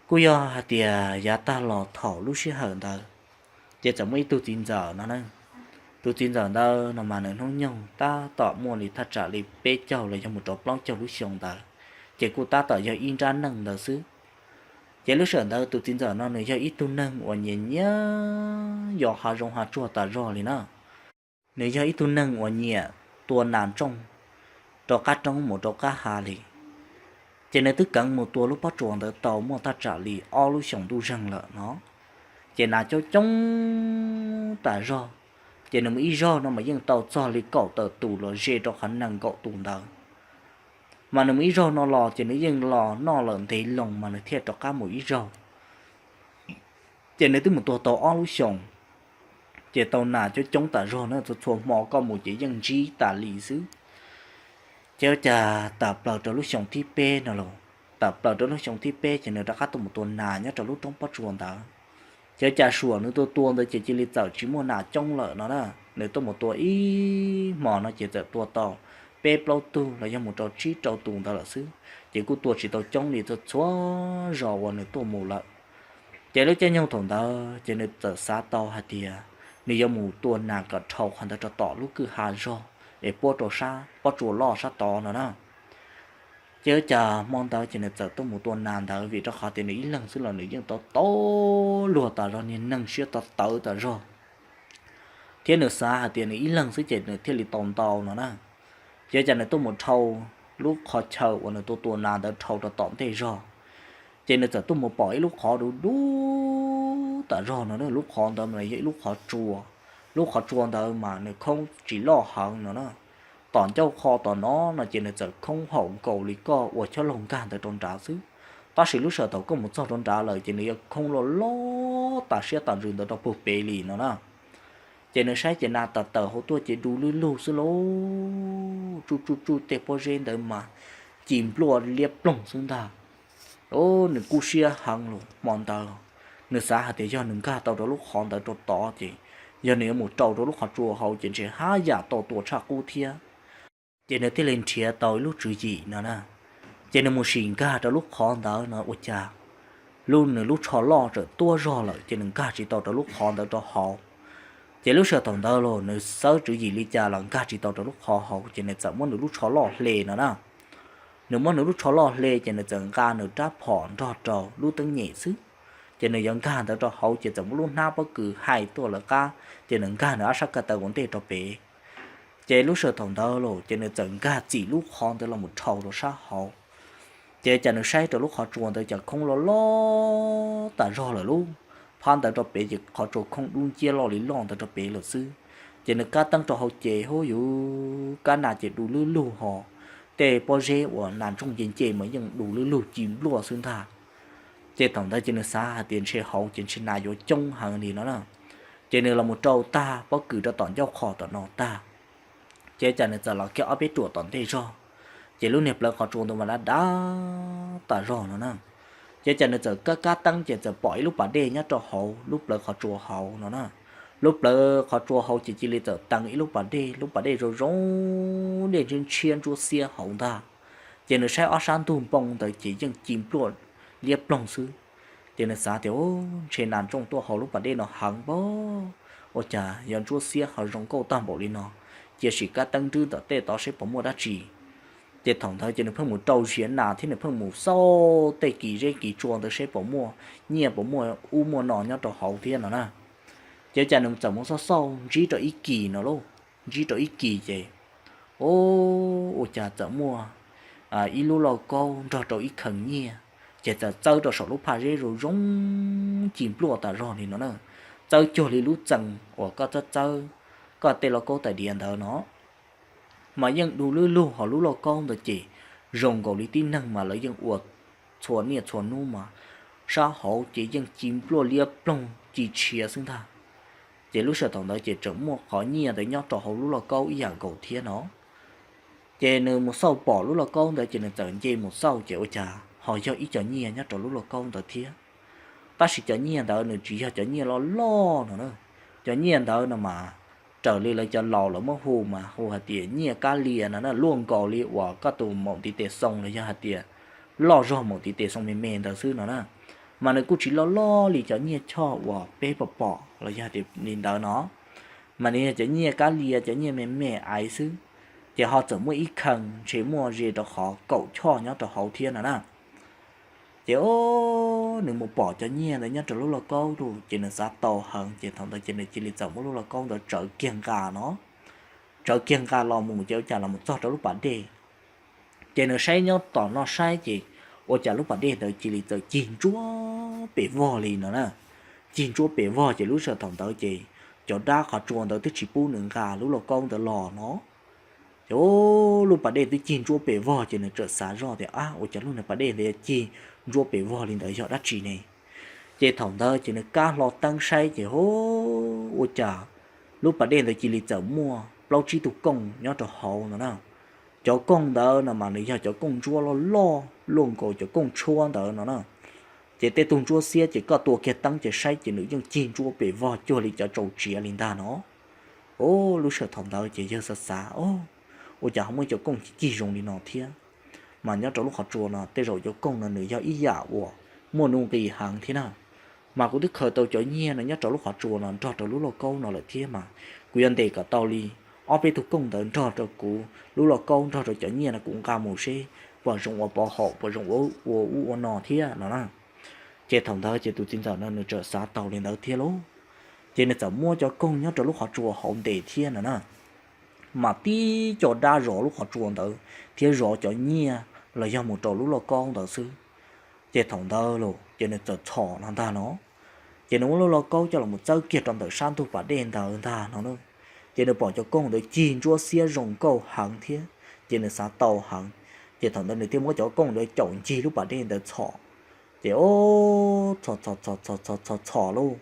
Kuj yog hais tias yav tag los thaum lub sij hawm ntawd, ces txawm muaj ib tug txiv ntxawm no na. Tus txiv ntxawm ntawd no mas nws hnub nyoog tab tom muaj li thaj tsam li peb caug los yog mus rau plaub caug lub xyoo ntawd, ces kuj tab tom yog ib nrab neej ntawd xwb. Ces lub sij hawm ntawd tus txiv ntxawm no nws yog ib tug neeg uas nyiam nyiam yos hav zoov hav tsuag tas zog li na. Nws yog ib tug neeg uas nyiam tua nas ntsooj rau qab roob mus rau qab hav li. Ces nws twb kheev mus tua lub pob tsuas ntawd tau muaj thaj tsam li ob lub xyoos ntuj zeeg lawm no. Ces nas coob coob tas zog, ces nws mus ib zaug no mas yeej tau txog li kaum tawm tus los ze rau qhov nees nkaum tus ntawd. Mas nws mus ib zaug no los ces nws yeej los noj lawm ntev loo mas nws thiaj rov qab mus ib zaug. Ces nws twb mus tua tau ob lub xyoos, ces tau nas coob coob tas zog na, txhua txhua hmo koj mus ces yeej ntsib tas li xwb. Ces ua cas tawm plaws rau lub xyoo thib peb no los, tawm plaws rau lub xyoo thib peb ces nws rov qab tuaj mus tua nas nyob rau lub roob pob tsuas ntawd. Ces ua cas suam nws tua tua ntawd ces cia li txawm tsis muaj nas coob lawm no na. Nws tuaj mus tua ib hmos no ces txawm tua tau peb plaub tug los yog mus rau tsib rau tus ntawd lawm xwb, ces kuj tua tsis tau coob li txhua txhua zos uas nws tuaj mus lawm. Ces lub caij nyoog thaum ntawd ces nws txawm xav tau hais tias nws yuav mus tua nas kom dhau qhov ntawd rau tom lub kwj ha zog es puab rau sab pob tsuas loj sab tod no na. Ces ua cas hmo ntawd ces nws txawm tuaj mus tua nas ntawd vim rau qhov tias nws ib leeg xwb los nws yeej tau tau luag tas zog, niag neeg siab tau tawv tas zog, thiab nws xav hais tias nws ib leeg xwb ces nws thiaj li tau ntau no na. Ces ua cas nws tuaj mus dhau lub qhov chaw uas nws tua tua nas ntawd dhau rau tom ntej zog, ces nws txawm tuaj mus pom ib lub qhov du du tas zog no na. Lub qhov ntawd mas yog ib lub qhov tsua. Lub qhov tsua ntawd mas nws khoob tsis loj heev no na. Tom ncauj qhov tom no no ces nws txawm khoob haum nkaus li koj ua chob laug nkag ntawd rau nrad xwb. Tab sis lub sij hawm thaum koj mus txog rau nrad lawm ces nws yuav khoob loj loj tas siab tas ntsws ntawd rau puag pem li no na. Ces nws saib ces nas tawm tawm hauv tuaj ces du lwj lug xwb lauj, tsuj tsuj tsuj tej pob zeb ntawd mas ci npluaj liab ploog xwb ntag. Nws kub siab heev los hmo ntawd, nws xav hais tias yog nws nkag tau rau lub qhov ntawd rau tod ces yog nws yuav mus rau rau lub qhov tsua hauv ces ntshe haj yam tau tua tshaj qub thiab. Ces nws thiaj li nrhiav tau ib lub tswv yim no na, ces nws mus sim nkag rau lub qhov ntawd no ua cas lub nws lub tsho loj txawm tuab zog lawm ces nws nkag tsis tau rau lub qhov ntawd rau hauv. Ces lub sij hawm thaum ntawd los nws xawb tswv yim li cas los nkag tsis tau rau lub qhov hauv ces nws txawm muab nws lub tsho loj hle no na. Nws muab nws lub tsho loj hle ces nws txawm nqa nws rab phom nrog rau lub teeb nyem xwb. Ces nws yuav nkag ntawd rau hauv ces txawm muab lub hnab pob kws hais tuaj lawv qab ces nws nkag nws ob sab ko taw ua ntej rau pem. Ces lub sij hawm thaum ntawd los ces nws txawm nkag txim lub qhov ntawd los mus dhau rau sab hauv. Ces cas nws saib rau lub qhov tsua ntawd cas khoob loj loj tas zog lawm lub phab ntawd rau pem ces qhov tsua khoob dub nciab loj li loj ntawd rau pem lawm xwb. Ces nws kab teeb rau hauv ces hub yuv kab nas ces du lwj lug hos tej pob zeb uas nas ntsooj nce nce mas yeej du lwj lug ci npluaj xwb ntag. Ces thaum ntawd ces nws xav hais tias ntshe hauv ces ntshe nas yuav coob heev li no na. Ces nws los mus rau tag pob kws rau tom ncauj qhov tom no tag, ces cas nws txawm los kiag ob peb ruam tom ntej zog, ces lub niag plawv qhov tsua ntawd mas dab dab tas zog no na. Ces cas nws txawm kab kab teeb ces txawm pom ib lub pas dej nyob rau hauv lub plawv qhov tsua hauv no na. Lub plawv qhov tsua hauv ces cia li txawm teev ib lub pas dej, lub pas dej zoo zoo, dej ntshiab ntshiab ntsuab xiab hauv ntag. Ces nws saib ob sab ntug npoo ntawd ces yeej ci npluaj liab ploog xwb. Ces nws xav tias, ntshe nas ntsooj tuaj hauv lub pas dej no heev pab, ua cas yuav ntsuab xiab ho zoo nkauj tag npaum li no. Cia sim kab teeb nrwb tom tej tod seb puas muaj dab tsi. Ces thaum ntawd ces nws pheej mus rau ziav nas thiab nws pheej mus xauj tej kis zeb kis tsua ntawd seb puas muaj nyiaj puas muaj ub muaj no nyob rau hauv thiab no na. Ces cas nws txawm mus xauj xauj ntsib rau ib kis no lauj, ntsib rau ib kis ces, o, ua cas txawm muaj ib lub lauj kaub nrog rau ib khees nyiaj, ces txawm txawb rau saum lub phaj zeb zoo zoo ci npluaj tas zog li no na. Txawb cuag li lub txee uas koj txawb txawb koj tej lauj kaub tais diav ntawd no, mas yeej du lwj lug hos lub lauj kaub ntawd ces zoo nkaus li tib neeg mas lawv yeej ua txhua niaj txhua hnub mas sab hauv ces yeej ci npluaj liab ploog ci tshiav xwb ntag. Ces lub sij hawm thaum ntawd ces tseem muaj qhov nyiaj ntawd nyob rau hauv lub lauj kaub ib yam nkaus thiab no. Ces nws mus xauj pom lub lauj kaub ntawd ces nws txawm nce mus xauj ces ua cas ho yog ib co nyiaj nyob rau lub lauj kaub ntawd thiab. Tab sis cov nyiaj ntawd nws tsis yog cov nyiaj loj loj no na. Cov nyiaj ntawd no mas raws li lawv cov laus lawv muab hu mas hu hais tias nyiaj kab lias no na, luaj nkaus li uas koj tus maum ntiv tes xoo los yog hais tias loj zog maum ntiv tes xoo me me ntawd xwb no na. mas nws kuj tsis loj loj li cov nyiaj choj uas peb pom pom los yog tias li ntawd no, mas nws yog cov nyiaj kab lia, cov nyiaj me me aiv xwb. Ces ho txawm muaj ib khee ntshe muaj ze rau qhov kaum choj nyob rau hauv thiab no na. Ces o, nws mus pom cov nyiaj ntawd nyob rau lub lauj kaub lawm ces nws xav tau heev, ces thaum ntawd ces nws cia li txawm muab lub lauj kaub ntawd tsawv kiag nqa no, tsawv kiag nqa los mus ces ua cas los mus txog rau lub pas dej. Ces nws saib nyob tom no saib ces ua cas lub pas dej ntawd cia li txawm cig ntsuab pes vog li no na. Cig ntsuab pes vog ces lub sij hawm thaum ntawd ces cov dab qhov tsua ntawd twb tsis pub nws nqa lub lauj kaub ntawd los no. Ces lub pas dej twb cig ntsuab pes vog ces nws txawm xav zoj tias, ab, ua cas lub niag pas dej ntawd cig ntsuab pes vog li ntawd yog dab tsi ne? Ces thaum ntawd ces nws kab hlo teeb saib ces o, ua cas lub pas dej ntawd cia li txawm muaj plaub tsib tug kooj nyob rau hauv no na. Cov kooj ntawd no mas nws yog cov kooj ntsuab loj loj luaj nkaus cov kooj tshuab ntawd no na. Ces tej tug ntsuab xiab ces koj tua kiag teeb ces saib ces nws yeej cig ntsuab pes vog cuag li cov tsaus tsiav li ntag no. O, lub sij hawm thaum ntawd ces yawg xav xav, o, ua cas ho muaj cov kooj cig zoo li no thiab? Mas nyob rau lub qhov tsua no tej zaum cov kooj no nws yog ib yam uas muaj nuj nqis heev thiab na. Mas kuv twb khaws tau cov nyiaj no nyob rau lub qhov tsua no nrog rau lub lauj kaub no lawm thiab mas kuv yuav ntes kom tau li ob peb tug kooj ntawd nrog rau kuv lub lauj kaub nrog rau cov nyiaj no kuv nqa mus seb puas zoo ua pov haum puas zoo ua ub ua no thiab no na. Ces thaum ntawd ces tus txiv ntxawm no nws txawm xav tau li ntawd thiab lauj. Ces nws txawm muab cov kooj nyob rau lub qhov tsua hauv ntes thiab no na. Mas tib co dab zov lub qhov tsua ntawd thiab zov cov nyiaj los yog mus rau lub lauj kaub ntawd xwb. Ces thaum ntawd los ces nws txawm txhom no ntag no. Ces nws muab lub lauj kaub coj los txawb kiag rau ntawm sab ntug pas dej ntawd ntag no na. Ces nws pom cov kooj ntawd cig ntsuab xiab zoo nkauj heev thiab ces nws xav tau heev. Ces thaum ntawd nws thiaj muab cov kooj ntawd caum ncig lub pas dej ntawd txhom. Ces o, txhom txhom txhom txhom txhom txhom lauj,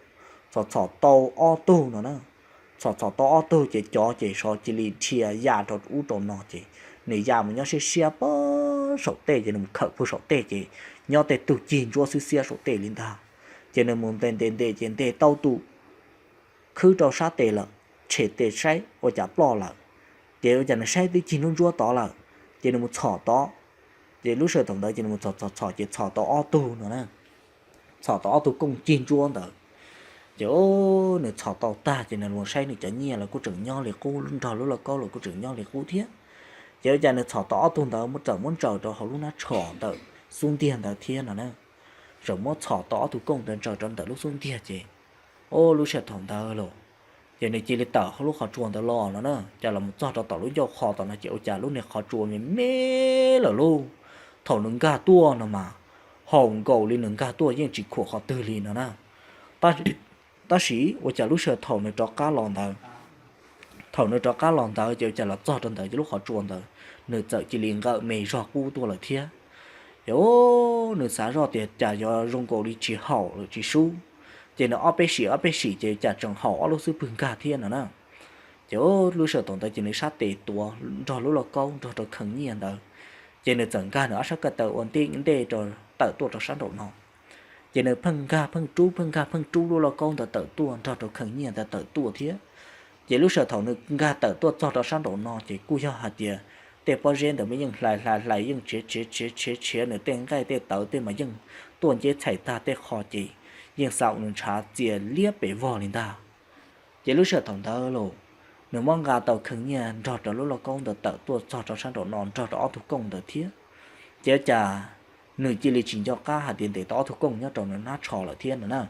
txhom txhom tau ob tug no na. Txhom txhom tau ob tug ces cov ces sov cia li dhia ya rau ub rau no ces nws ya mus nyob siab siab pag saum tej ces nws mus khawm puag saum tej ces nyob tej tug cig ntsuab xwb xiab saum tej li ntag. Ces nws mus ntes ntes ntes ces ntes tau tus khwb rau sab tes lawm, tshem tes saib ua cas ploj lawm. Ces ua cas nws saib twb cig ntsuab ntsuab tod lawm, ces nws mus txhom tod. Ces lub sij hawm thaum ntawd ces nws mus txhom txhom txhom ces txhom tau ob tug no na. Txhom tau ob tug kooj cig ntsuab ntawd. Ces nws txhom tau tag ces nws los saib nws cov nyiaj los kuj tseem nyob li qub, nrog lub lauj kaub los kuj tseem nyob li qub thiab. Ces ua cas nws txhom tau ob tug ntawd muab txawm muab ntsaws rau hauv lub hnab tsho ntawm xub ntiag ntawd thiab no na. Txawm muab txhom tau ob tug kooj ntawd ntsaws rau ntawm lub xub ntiag ces o, lub sij hawm thaum ntawd los ces nws cia li tawm hauv lub qhov tsua ntawd los no na, cas los mus txog rau tom lub ncauj qhov tom no ces ua cas lub niag qhov tsua me me lawm lauj. Thaum nws nkag tuaj no mas haum nkaus li nws nkag tuaj yeej tsis khuam qhov twg li no na. Tab sis ua cas lub sij hawm thaum nws rov qab los ntawd, thaum nws rov qab los ntawd ces ua cas los txog rau ntawd ces lub qhov tsua ntawd nws txawm cia li nqawm me zog qub tuaj lawm thiab. Ces nws xav zoj tias cas yuav zoo nkaus li tsis haum lawm tsis sub, ces nws ob peb sim ob peb sim ces cas tseem haum ob lub xub pwg nkag thiab no na. Ces lub sij hawm thaum ntawd ces nws sab tes tuav nrog lub lauj kaub nrog rau khees nyiaj ntawd, ces nws txawm nkag nws ob sab ko taw ua ntej ntej rau tawm tuaj rau sab nraum no. Ces nws pheej nkag pheej rub pheej nkag pheej rub lub lauj kaub ntawd tawm tuaj nrog rau khees nyiaj ntawd tawm tuaj thiab. Ces lub sij hawm thaum nws nkag tawm tuaj txog rau sab nraum no ces kuj yog hais tias tej pob zeb ntawd mas yeej hlais hlais hlais yeej tshiav tshiav tshiav tshiav tshiav nws tej nqaij tej tawv tej mas yeej tuaj nceb txhais tag tej qho ces yeej xa ua nws ntshav txias liab pes vog li ntag. Ces lub sij hawm thaum ntawd los nws muab nqa tau khees nyiaj nrog rau lub lauj kaub ntawd tawm tuaj txog rau sab nraum no nrog rau ob tug kooj ntawd thiab. Ces ua cas nws cia li tsis nco qab hais tias ntes tau ob tug kooj nyob rau nws hnab tsho lawm thiab no na.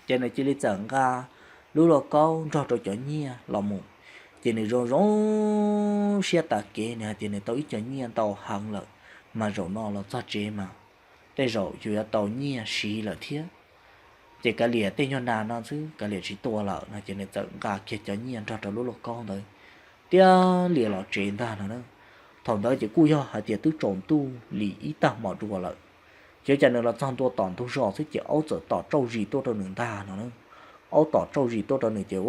Ces nws cia li txawm nqa lub lauj kaub nrog rau cov nyiaj los mus. Ces nws zoo zoo siab tas kev, nws hais tias nws tau ib co nyiaj ntau heev lawm, mas zaum no los txog tsev mas tej zaum yus yuav tau nyiaj siv lawm thiab. Ces kav liam tej nyuag nas no xwb, kav liam tsis tua lawm no ces nws txawm nqa kiag cov nyiaj nrog rau lub lauj kaub ntawd tiag liam los tsev ntag no na. Thaum ntawd ces kuj yog hais tias twb tsaus ntuj li ib tag hmo dua lawm. Ces cas nws los txog ntua tom ntug zos xwb ces aub txawm tom tsauj zis tuaj rau nws ntag no na. Aub tom tsauj zis tuaj rau nws ces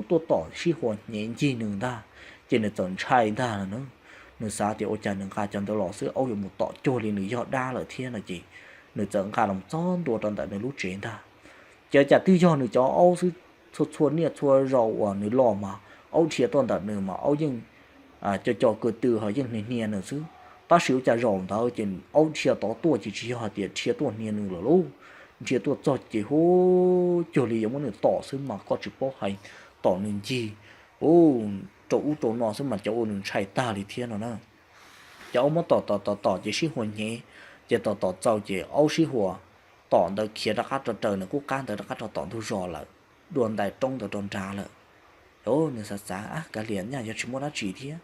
tuaj tom sib hua hnyev ncig nws ntag. Ces nws txawm ntshai ntag no na. Nws xav tias ua cas nws nqa cov ntawd los xwb aub yuav mus tom cuag li nws yog dab lawm thiab no ces nws txawm nqa los txog ntua rau ntawm nws lub tsev ntag. Ces cas twb yog nws cov aub xwb, txhua txhua niaj txhua zaus uas nws los mas aub dhia tuaj ntawm nws mas aub yeej co co ko tw ho yeej hnia hnia nws xwb. Tab sis ua cas zaum ntawd ces aub dhia tod tuaj ces tsis yog hais tias dhia tuaj hnia nws lawm lauj, dhia tuaj txog ces hu cuag li yuav muab nws tom xwb mas koj tsis paub hais, tom nws ncig, u, rau ub rau no xwb mas cov ua nws ntshai tag li thiab no na. Ces aub muab tom tom tom tom ces sib hua hnyev, ces tom tom txaus ces aub sib hua tom ntawd khiav rov qab rau raws nws qub qab ntawd rov qab rau tom ntug zos lawm, dua ntais roob ntawd rau nrad lawm. Nws xav xav, kav liam nyaj yog tsis muaj dab tsi thiab.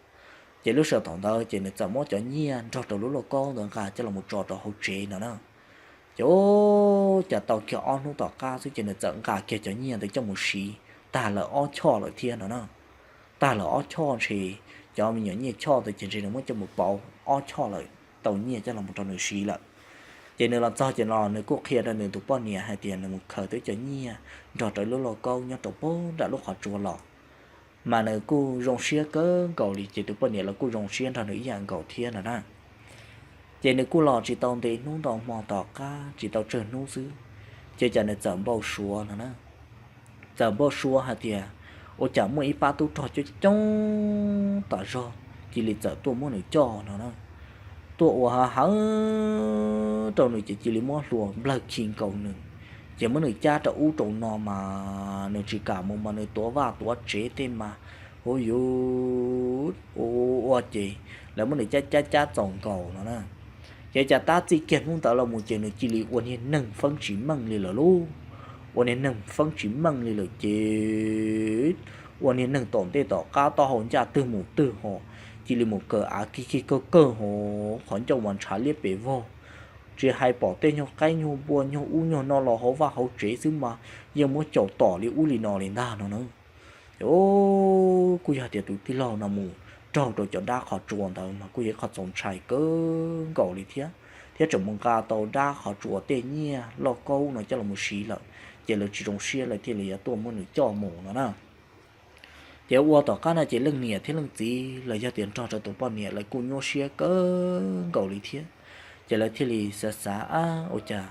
Ces lub sij hawm thaum ntawd ces nws txawm muab cov nyiaj nrog rau lub lauj kaub ntawd nqa coj los tso rau hauv tsev no na. Ces ua cas tau kiag ob hnub tom qab xwb ces nws txawm nqa kiag cov nyiaj ntawd coj mus siv tag lawm ob choj lawm thiab no na. Tag lawm ob choj ntshe, cov me nyuam nyiaj choj ntawd ces ntshe nws muab coj mus pauv ob choj lawm, tau nyiaj coj los rau nws siv lawm. Ces nws los txog ces no nws kuj qhia rau nws tus poj niam hais tias nws mus khaws tau cov nyiaj nrog rau lub lauj kaub nyob rau pem nram lub qhov tsua los, mas nws kuj zoo siab kawg nkaus li ces tus poj niam los kuj zoo siab nrog nws ib yam nkaus thiab no na. Ces nws kuj los tsis tau ntev hnub ntau hmo tom qab tsis tau tsawg hnub xwb, ces cas nws txawm npau suav no na. Txawm npau suav hais tias ua cas muaj ib pab tub rog coob coob tas zog cia li txawm tuaj muab nws coj no na. Tuaj ua ha hawv rau nws ces cia li muab hlua nplawg khi nkaus nws, ces muab nws cab rau ub rau no mas nws tsis kam mus mas nws tuav vaj tuav tsev tej mas, hu yuv, ua ces lawv muab nws cab cab cab txaus nkaus no na. Ces cas tab txij kiag hnub ntawd los mus ces nws cia li ua niag neeg feeb tsis meej li lawm lauj. Ua niag neeg feeb tsis meej li lawm ces ua niag neeg tom ntej tom qab taub hau ncaj twg mus twg ho, cia li mus kawg av kig kig kawg kawg ho, qhov ncauj mas ntshav liab pes vog. Tsis hais pom tej nyuag qaib nyuag npua nyuag ub nyuag no los hauv vaj hauv tsev xwb mas yeej muab caum tom li ub li no li ntag no na. Ces kuj yog tias tus tij laug no mus raug rau cov dab qhov tsua ntawd mas kuj yog ib qho txaus ntshai kawg nkaus li thiab, thiab tseem mus nqa tau dab qhov tsua tej nyiaj lauj kaub no coj los mus siv lawm, ces lawv tsis zoo siab lawv thiaj li yuav tuaj muab nws coj mus no na. Ces ua tom qab no ces leej niam thiab leej txiv los yog tias nrog rau tus poj niam lawv kuj nyuaj siab kawg nkaus li thiab. Ces lawv thiaj li xav xav, ab, ua cas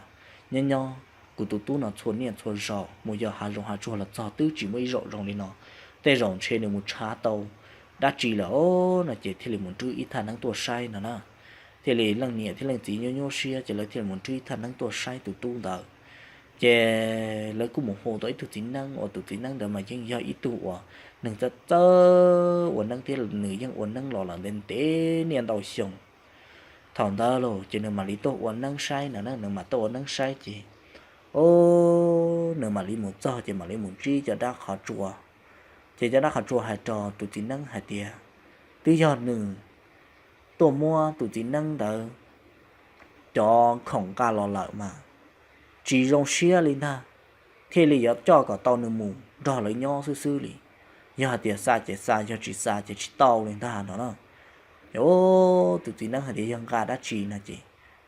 nyob nyob kuv tus tub no txhua niaj txhua zaus mus yos hav zoov hav tsuag los txog twb tsis muaj ib zaug zoo li no, tej zaum ntshe nws mus tshav tau dab tsi lawm os no ces thiaj li mus nrhiav ib thaj neeb tuaj saib no na. Thiaj li leej niam thiab leej txiv nyuaj nyuaj siab ces lawv thiaj li mus nrhiav ib thaj neeb tuaj saib tus tub ntawd. Ces lawv kuj mus hu tau ib tug txiv neeb uas tus txiv neeb ntawd mas yeej yog ib tug uas neeg txawj txawj ua neeb thiab nws yeej ua neeb los lawm ntev ntev niaj ntau xyoo. Thaum ntawd los ces nws mam li tuaj ua neeb saib no na, nws mam tuaj ua neeb saib ces, o, nws mam li mus txog ces mam li mus ntsib cov dab qhov tsua. Ces cov dab qhov tsua hais rau tus txiv neeb hais tias twb yog nws tuaj muab tus txiv neeb ntawd cov khoom nqa los lawm mas tsis zoo siab li ntag, thiaj li yuav coj kom tau nws mus nrog lawv nyob xwb xwb li. Yog hais tias xa ces xa, yog tsis xa ces tsis tau li ntag no na. Ces tus txiv neeb hais tias yog nqa dab tsi no ces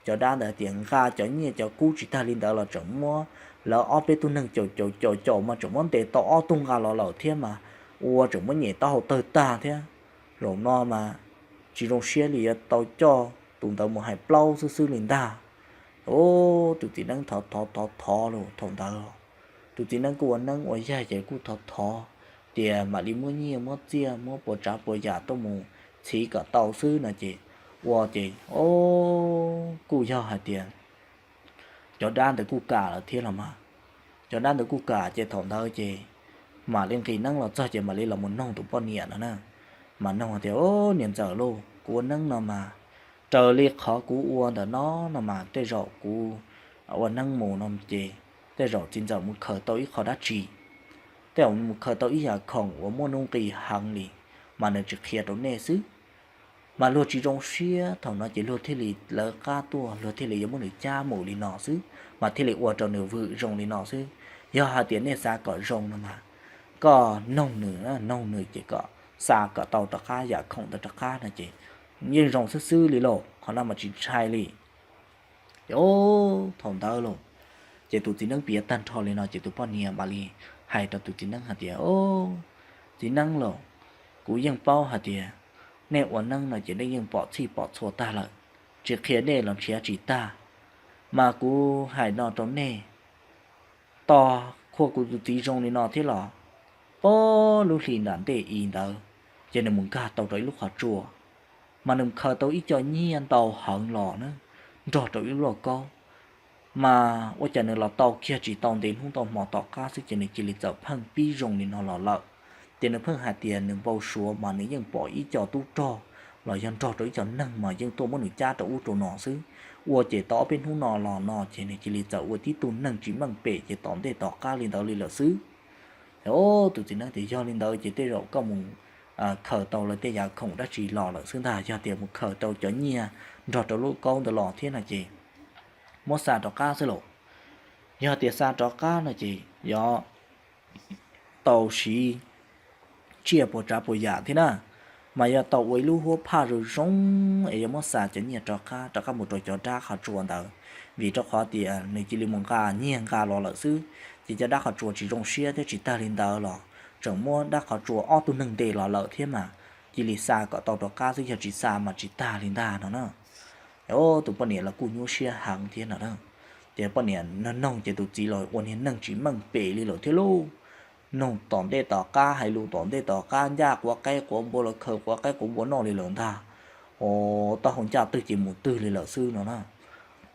cov dab ntawd tias nqa cov nyiaj cov kub tsis tag li ntawd los tseem muab lawv ob peb tug neeg caum caum caum caum mas tseem muab ntes tau ob tug nqa los lawm thiab mas ua tseem muab nyem taub hau tawg tag thiab. Zaum no mas tsis zoo siab li yuav tau coj tus ntawd mus hais plaub xwb xwb li ntag. Tus txiv neeb thov thov thov thov los thaum ntawd tus txiv neeb kuj ua neeb ua yaig ces kuj thov thov tias mam li muab nyiaj muab txiaj muab puas tsav puas yam tuaj mus txhiv kom tau xwb no ces ua ces, o, kuj yog hais tias cov dab ntawd kuj kam lawm thiab los mas. Cov dab ntawd kuj kam ces thaum ntawd ces mam li nqis neeb los txog ces mam li los mus noog tus poj niam no na. Mas noog tias, o, niam ntxawm lauj, kuv ua neeb no mas raws li qhov kuv ua ntawm no no mas tej zaum kuv ua neeb mus no ces tej zaum txiv ntxawm mus khaws tau ib qho dab tsi, tej zaum mus khaws tau ib yam khoom uas muaj nuj nqis heev li, mas nws tsis qhia rau nej xwb. Mas luag tsis zoo siab thaum no ces luag thiaj li lawv qab tuaj, luag thiaj li yuav muab nws cab mus li no xwb, mas thiaj li ua rau nws vwm zoo li no xwb. Yog hais tias nej xav kom zoo no mas koj noog nws, noog nws ces kom xa kom tau rov qab yam khoom ntawd rov qab no ces yeej zoo xwb xwb li lauj, qhov no mas tsis ntshai li. Ces thaum ntawd los ces tus txiv neeb piav tag nrho li no ces tus poj niam mam li hais rau tus txiv neeb hais tias, o, txiv neeb lauj, kuv yeej paub hais tias nej ua neeb no ces nej yeej pom txhij pom txhua tag lawm, tsis qhia nej los nrhiav tsis tag. Mas kuv hais no rau nej, tos kuv tus txiv zoo li no thiab los, pog lub hli nram ntej i ntawd ces nws mus nkag tau rau ib lub qhov tsua. mas nws khaws tau ib co nyiaj ntau heev los na, nrog rau ib lub lauj kaub. Mas ua cas nws los tau kiag tsis tau ntev hnub tau hmo tom qab xwb ces nws cia li txawm pheej pib zoo li no los lawm. Ces nws pheej hais tias nws npau suav mas nws yeej pom ib co tub rog los yog nrog rau ib co neeg mas yeej tuaj muab nws cab rau ub rau no xwb. Ua ces tau ob peb hnub no los no ces nws cia li txawm ua tib tug neeg tsis meej pem ces tom ntej tom qab li ntawd li lawm xwb. Tus txiv neeb tias, Yog li ntawd ces tej zaum koj mus khaws tau lawv tej yam khoom dab tsi los lawm xwb ntag. Yog tias mus khaws tau cov nyiaj nrog rau lub kaub ntawd los thiab no ces muab xa rov qab xwb lauj. Yog tias xa rov qab no ces yog tau siv tsiaj puas tsav puas yam thiab na, mas yog tau ua ib lub huab phaj zoo zoo es yuav muab xa cov nyiaj rov qab, rov qab mus rau cov dab qhov tsua ntawd. Vim rau qhov tias nws cia li mus nqa nyiaj nqa los lawm xwb, ces cov dab qhov tsua tsis zoo siab thiab. Tsis tag li ntawd los tseem muab dab qhov tsua ob tug neeg ntes los lawm thiab mas cia li xa kom tau rov qab xwb, yog tsis xa mas tsis tag li ntag no na. Tus poj niam los kuj nyuaj siab heev thiab no na. Ces poj niam noog ces tus txiv los ua niag neeg tsis meej pem li lawm thiab lauj. Noog tom ntej tom qab, hais lus tom ntej tom qab, ncaj quav qaib quav npua los khaws quav qaib quav npua noj li lawm ntag. Os, taub hau ncaj twg ces mus twg li lawm xwb no na.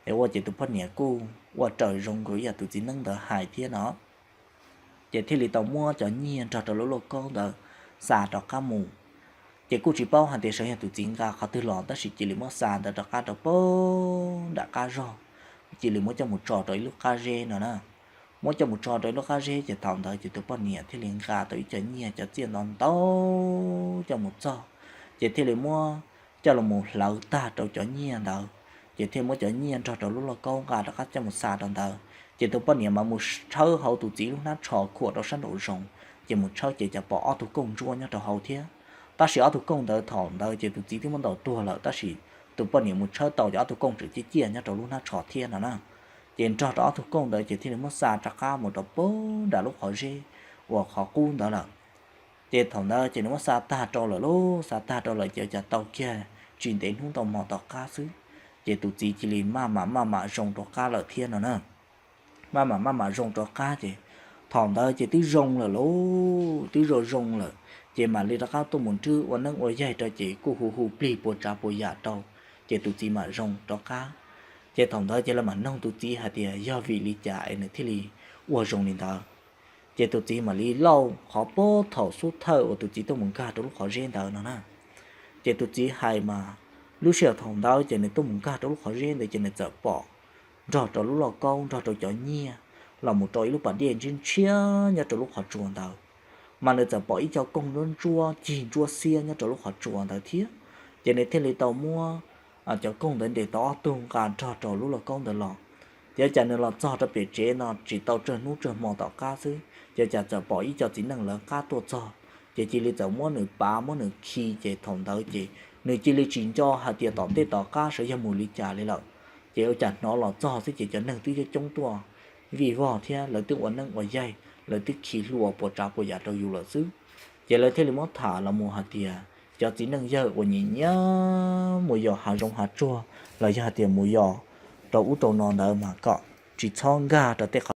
Es ua ces tus poj niam kuj ua raws zoo nkaus ib yam tus txiv neeb ntawd hais thiab no. Ces thiaj li tau muab cov nyiaj nrog rau lub lauj kaub ntawd xa rov qab mus. Ces kuj tsis paub hais tias xyov yog tus txiv nqa qhov twg los tab sis cia li muab xa ntawd rov qab rau pem nram qab zog, cia li muab coj mus tso rau ib lub qab zeb no na. Muab coj mus tso rau ib lub qab zeb ces thaum ntawd ces tus poj niam thiaj li nqa tau ib co nyiaj cov txiaj ntau ntau coj mus txog, ces thiaj li muab coj los mus hlawv tag rau cov nyiaj ntawd, ces thiaj muab cov nyiaj nrog rau lub lauj kaub nqa rov qab coj mus xa rau ntawd. Ces tus poj niam mas mus tshawb hauv tus txiv lub hnab tsho khuam rau sab nraum zoov, ces mus tshawb ces cas pom ob tug kooj ntsuab nyob rau hauv thiab. Tab sis ob tug kooj ntawd thaum ntawd ces tus txiv twb muab ntaus tuag lawm tab sis tus poj niam mus tshawb tau ces ob tug kooj tseem ciaj ciaj nyob rau lub hnab tsho thiab no na. Ces nrog rau ob tug kooj ntawd ces thiaj li muab xa rov qab mus rau pem nram lub qhov zeb uas qhov qub ntawd lawm. Ces thaum ntawd ces nws muab xa tag rau lawm lauj, xa tag rau lawm ces cas tau kiag tsis ntev hnub ntau hmo tom qab xwb, ces tus txiv cia li maj mam maj mam zoo rov qab lawm thiab no na. Maj mam maj mam zoo rov qab ces thaum ntawd ces twb zoo lawm lauj, twb zoo zoo lawm, ces mam li rov qab tuaj mus nrwb ua neeb ua yaig rau ces kuj hu hu plig puas tsav puas yam rau, ces tus txiv mam zoo rov qab. Ces thaum ntawd ces lawv mam noog tus txiv hais tias yog vim li cas es nws thiaj li ua zoo li ntawd. Ces tus txiv mam li lauj qhov puag thaum xub thawj uas tus txiv tuaj mus nkag rau lub qhov zeb ntawd no na. Ces tus txiv hais mas lub sij hawm thaum ntawd ces nws tuaj mus nkag rau lub qhov zeb ntawd ces nws txawm pom nrog rau lub lauj kaub nrog rau cov nyiaj los mus rau ib lub pas dej ntshiab ntshiab nyob rau lub qhov tsua ntawd. Mas nws txawm pom ib co kooj ntsuab ntsuab cig ntsuab xiab nyob rau lub qhov tsua ntawd thiab. Ces nws thiaj li tau muab cov kooj ntawd ntes tau ob tug nqa nrog rau lub lauj kaub ntawd los. Ces cas nws los txog rau pem tsev no tsis tau tsawg hnub tsawg hmo tom qab xwb ces cas txawm pom ib co txiv neej lawv qab tuaj txog, ces cia li txawm muab nws pav muab nws khi ces thaum ntawd ces nws cia li tsis nco hais tias tom ntej tom qab sawv yog mus li cas li lawm. Ces ua cas hnov los txog xwb ces cov neeg twb coob coob tuaj vij vog thiab lawv twb ua neeb ua yaig, lawv twb khi hlua puas tsav puas yam rau yus lawm xwb. Ces lawv thiaj li muab tham los mus hais tias cov txiv neej yawg uas nyiam nyiam mus yos hav zoov hav tsuag los yog hais tias mus yos rau ub rau no ntawd mas kom tsis txhob nkag rau tej qhov